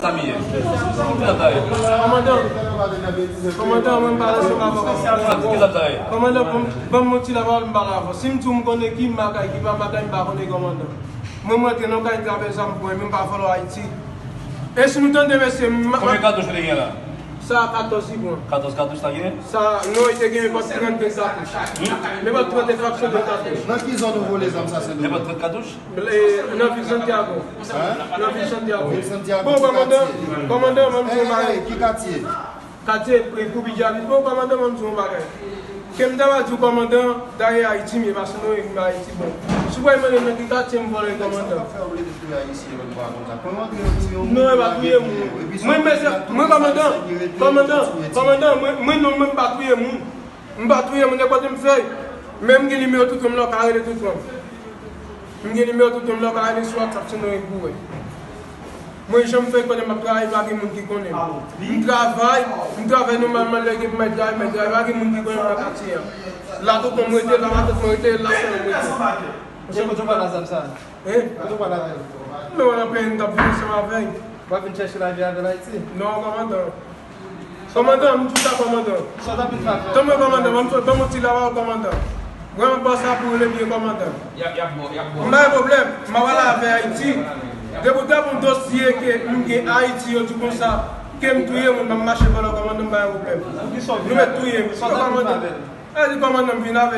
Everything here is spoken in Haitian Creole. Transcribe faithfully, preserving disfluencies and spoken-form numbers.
Sa m ye. Ki zam sa ye? Kòmandan, kòmandan, mwen m pale ansanm avè w. Ki zam sa ye? Kòmandan, ban m, ban m yon ti lapawòl, m pale avè w. Si m di w m konn ekip Makay, ki pa Makay, m pa konnen kòmandan. Mwen, mwen antre nan kay, m trape zam pou mwen, men m pa vòlò Ayiti. E si nou tande, mesye, m, m, Konbyen katouch ou te gen la? Sa katòz li pran. Katòz katouch sa gen? Sa, non, li te gen nenpòt trannde katouch. Nenpòt trannde katouch. Nan ki zòn ou vòlè zam sa, Sendo? Nenpòt trannde katouch? E, nan vil Santiago. Hein? Nan vil Santiago. Vil Santiago, bon, ki kòmandan, katye? Kòmandan, ban m di yon bagay. Hey, ki katye? Katye, e, Koubidjali. Bon, kòmandan, ban m di yon bagay. Ke m ta va di w kòmandan, dayè Ayiti, m ye, paske nou, e, Ayiti, bon. Si w pral mande m nan ki katye m vòlè kòmandan. Non, e pa touye moun. Mwen, mwen, mwen, kòmandan, kòmandan, kòmandan, mwen, mwen, non, mwen, m pa touye moun. M pa touye moun, e kote m fè. Men m gen nimewo Toutwon m la, w ka rele Toutwon. M gen nimewo Toutwon m la, w ka rele sou WhatsApp, sinon e pou wè. Mwen, jan m fè kote m ap travay, pa gen moun ki konnen m. M travay, m travay nòmalman, lè gen pou m al travay, m al travay, pa gen moun ki konnen m nan katye a. La Toutwon m rete, la Matant mwen rete, la Sèl mwen rete. E kote w pral ak zam sa? Hein? Kote w pral avè l? Men w nan peyi m, t ap viv ansanm avè l. W ap vin chèche lavi avè l Ayiti? Non, kòmandan. Kòmandan, m di w sa, kòmandan. Sa w t ap vin fè avè l? Tann mwen, kòmandan, ban m, ban m yon ti lapawòl, kòmandan. Vrèman, bòs la pou rele byen, kòmandan. Y ap, y ap bon, y ap bon. M pa gen pwoblèm, m ap pale avè Ayiti. Depi w ta pou yon dosye ke m gen Ayiti, yo di konsa, ke m touye moun, m ap mache vòlò, kòmandan, m pa gen pwoblèm. Pou ki sa w vin avè l? Nou mèt touye m. Sa w t ap vin fè avè l? E di kòmandan m vin avè